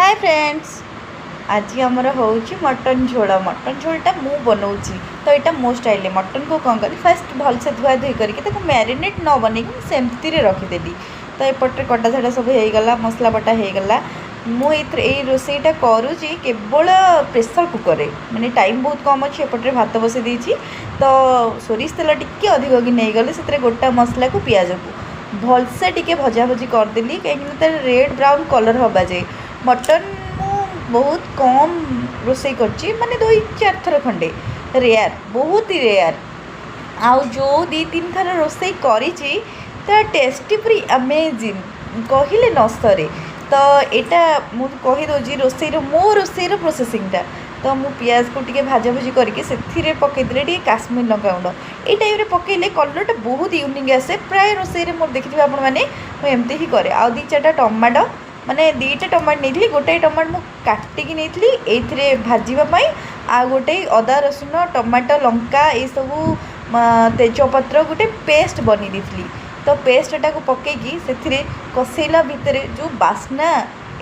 ହାଏ friends, ଆଜି ଆମର ହେଉଛି ମଟନ୍ ଝୋଳ। ମଟନ୍ ଝୋଳଟା ମୁଁ ବନଉଛି, ତ ଏଇଟା ମୋ ଷ୍ଟାଇଲ୍ରେ। ମଟନ୍କୁ କ'ଣ କଲି? ଫାଷ୍ଟ ଭଲସେ ଧୁଆ ଧୁଇ କରିକି ତାକୁ ମ୍ୟାରିନେଟ୍ ନ ବନେଇକି ମୁଁ ସେମିତିରେ ରଖିଦେଲି। ତ ଏପଟରେ କଟା ଝଟା ସବୁ ହେଇଗଲା, ମସଲା ବଟା ହେଇଗଲା। ମୁଁ ଏଇଥିରେ ଏଇ ରୋଷେଇଟା କରୁଛି କେବଳ ପ୍ରେସର୍ କୁକର୍ରେ, ମାନେ ଟାଇମ୍ ବହୁତ କମ୍ ଅଛି। ଏପଟରେ ଭାତ ବସେଇ ଦେଇଛି। ତ ସୋରିଷ ତେଲ ଟିକେ ଅଧିକ କି ନେଇଗଲେ ସେଥିରେ ଗୋଟା ମସଲାକୁ, ପିଆଜକୁ ଭଲସେ ଟିକେ ଭଜାଭଜି କରିଦେଲି, କାହିଁକିନା ତାର ରେଡ଼୍ ବ୍ରାଉନ୍ କଲର୍ ହେବା ଯାଏ। ମଟନ୍ ମୁଁ ବହୁତ କମ୍ ରୋଷେଇ କରିଛି, ମାନେ ଦୁଇ ଚାରି ଥର ଖଣ୍ଡେ, ରେୟାର୍, ବହୁତ ହି ରେୟାର୍। ଆଉ ଯେଉଁ ଦୁଇ ତିନି ଥର ରୋଷେଇ କରିଛି, ତା ଟେଷ୍ଟି ପୁରା ଆମେଜିଂ, କହିଲେ ନ ସରେ। ତ ଏଇଟା ମୁଁ କହିଦେଉଛି ରୋଷେଇର, ମୋ ରୋଷେଇର ପ୍ରୋସେସିଂଟା। ତ ମୁଁ ପିଆଜକୁ ଟିକେ ଭାଜାଭୁଜି କରିକି ସେଥିରେ ପକାଇଦେଲି ଟିକେ କାଶ୍ମୀର ଲଙ୍କା ଗୁଣ୍ଡ। ଏଇ ଟାଇମ୍ରେ ପକାଇଲେ କଲର୍ଟା ବହୁତ ୟୁନିକ୍ ଆସେ। ପ୍ରାୟ ରୋଷେଇରେ ମୋର ଦେଖିଥିବେ ଆପଣମାନେ, ମୁଁ ଏମିତି ହିଁ କରେ। ଆଉ ଦୁଇ ଚାରିଟା ଟମାଟୋ, ମାନେ ଦୁଇଟା ଟମାଟୋ ନେଇଥିଲି। ଗୋଟାଏ ଟମାଟୋ ମୁଁ କାଟିକି ନେଇଥିଲି ଏଇଥିରେ ଭାଜିବା ପାଇଁ, ଆଉ ଗୋଟେ ଅଦା, ରସୁଣ, ଟମାଟୋ, ଲଙ୍କା, ଏଇସବୁ ତେଜପତ୍ର ଗୋଟେ ପେଷ୍ଟ ବନେଇ ଦେଇଥିଲି। ତ ପେଷ୍ଟଟାକୁ ପକାଇକି ସେଥିରେ କଷେଇଲା ଭିତରେ ଯେଉଁ ବାସ୍ନା,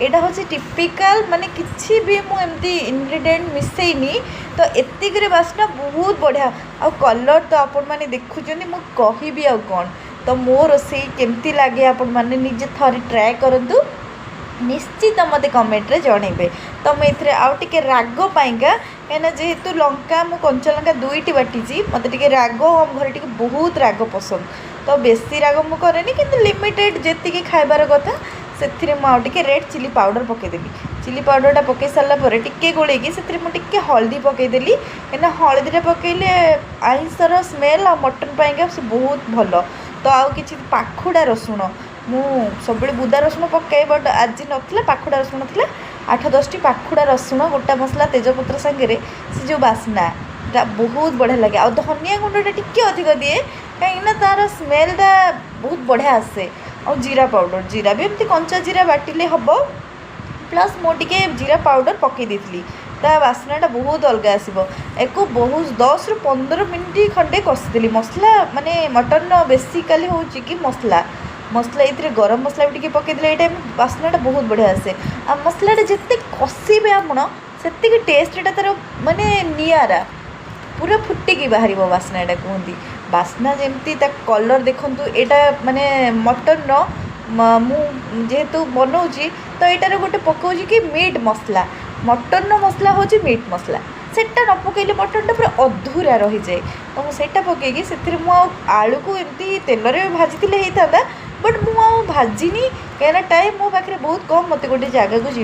ଏଇଟା ହେଉଛି ଟିପିକାଲ୍, ମାନେ କିଛି ବି ମୁଁ ଏମିତି ଇନଗ୍ରିଡ଼ିଏଣ୍ଟ ମିଶେଇନି, ତ ଏତିକିରେ ବାସ୍ନା ବହୁତ ବଢ଼ିଆ। ଆଉ କଲର୍ ତ ଆପଣମାନେ ଦେଖୁଛନ୍ତି, ମୁଁ କହିବି ଆଉ କ'ଣ? ତ ମୋ ରୋଷେଇ କେମିତି ଲାଗେ, ଆପଣମାନେ ନିଜେ ଥରେ ଟ୍ରାଏ କରନ୍ତୁ, ନିଶ୍ଚିତ ମୋତେ କମେଣ୍ଟରେ ଜଣେଇବେ। ତ ମୁଁ ଏଥିରେ ଆଉ ଟିକେ ରାଗ ପାଇଁକା, କାହିଁକିନା ଯେହେତୁ ଲଙ୍କା ମୁଁ କଞ୍ଚା ଲଙ୍କା ଦୁଇଟି ବାଟିଛି, ମୋତେ ଟିକେ ରାଗ, ଆମ ଘରେ ଟିକେ ବହୁତ ରାଗ ପସନ୍ଦ। ତ ବେଶୀ ରାଗ ମୁଁ କରେନି, କିନ୍ତୁ ଲିମିଟେଡ଼ ଯେତିକି ଖାଇବାର କଥା, ସେଥିରେ ମୁଁ ଆଉ ଟିକେ ରେଡ଼୍ ଚିଲି ପାଉଡ଼ର ପକାଇଦେଲି। ଚିଲି ପାଉଡ଼ରଟା ପକାଇ ସାରିଲା ପରେ ଟିକେ ଗୋଳେଇକି ସେଥିରେ ମୁଁ ଟିକେ ହଳଦୀ ପକାଇଦେଲି, କାହିଁକିନା ହଳଦୀଟା ପକାଇଲେ ଆଇଁଷର ସ୍ମେଲ୍ ଆଉ ମଟନ୍ ପାଇଁକା ସେ ବହୁତ ଭଲ। ତ ଆଉ କିଛି ପାଖୁଡ଼ା ରସୁଣ, ମୁଁ ସବୁବେଳେ ବୁଦା ରସୁଣ ପକାଏ, ବଟ୍ ଆଜି ନଥିଲା, ପାଖୁଡ଼ା ରସୁଣ ଥିଲା। ଆଠ ଦଶଟି ପାଖୁଡ଼ା ରସୁଣ ଗୋଟା ମସଲା ତେଜପତ୍ର ସାଙ୍ଗରେ ସେ ଯେଉଁ ବାସ୍ନାଟା ବହୁତ ବଢ଼ିଆ ଲାଗେ। ଆଉ ଧନିଆ ଗୁଣ୍ଡଟା ଟିକେ ଅଧିକ ଦିଏ, କାହିଁକିନା ତା'ର ସ୍ମେଲ୍ଟା ବହୁତ ବଢ଼ିଆ ଆସେ। ଆଉ ଜିରା ପାଉଡ଼ର, ଜିରା ବି ଏମିତି କଞ୍ଚା ଜିରା ବାଟିଲେ ହେବ, ପ୍ଲସ୍ ମୁଁ ଟିକେ ଜିରା ପାଉଡ଼ର ପକାଇ ଦେଇଥିଲି, ତା ବାସ୍ନାଟା ବହୁତ ଅଲଗା ଆସିବ। ୟାକୁ ବହୁତ 10ରୁ 15 ମିନିଟ୍ ଖଣ୍ଡେ କଷିଦେଲି ମସଲା। ମାନେ ମଟନ୍ର ବେସିକାଲି ହେଉଛି କି ମସଲା। ମସଲା ଏଇଥିରେ ଗରମ ମସଲା ବି ଟିକେ ପକାଇଦେଲେ ଏଇ ଟାଇମ୍ ବାସ୍ନାଟା ବହୁତ ବଢ଼ିଆ ଆସେ। ଆଉ ମସଲାଟା ଯେତେ କଷିବେ ଆପଣ, ସେତିକି ଟେଷ୍ଟଟା ତା'ର ମାନେ ନିଆରା, ପୁରା ଫୁଟିକି ବାହାରିବ ବାସ୍ନାଟା। କୁହନ୍ତି ବାସ୍ନା ଯେମିତି, ତା କଲର୍ ଦେଖନ୍ତୁ। ଏଇଟା ମାନେ ମଟନ୍ର ମୁଁ ଯେହେତୁ ବନଉଛି, ତ ଏଇଟାର ଗୋଟେ ପକାଉଛି କି ମିଟ୍ ମସଲା। ମଟନ୍ର ମସଲା ହେଉଛି ମିଟ୍ ମସଲା। ସେଇଟା ନ ପକାଇଲେ ମଟନ୍ଟା ପୁରା ଅଧୁରା ରହିଯାଏ। ତ ମୁଁ ସେଇଟା ପକାଇକି ସେଥିରେ ମୁଁ ଆଉ ଆଳୁକୁ ଏମିତି ତେଲରେ ଭାଜିଥିଲେ ହେଇଥାନ୍ତା, ବଟ୍ ମୁଁ ଆଉ ଭାଜିନି, କାହିଁକିନା ଟାଇମ୍ ମୋ ପାଖରେ ବହୁତ କମ୍, ମୋତେ ଗୋଟେ ଜାଗାକୁ ଯିବାର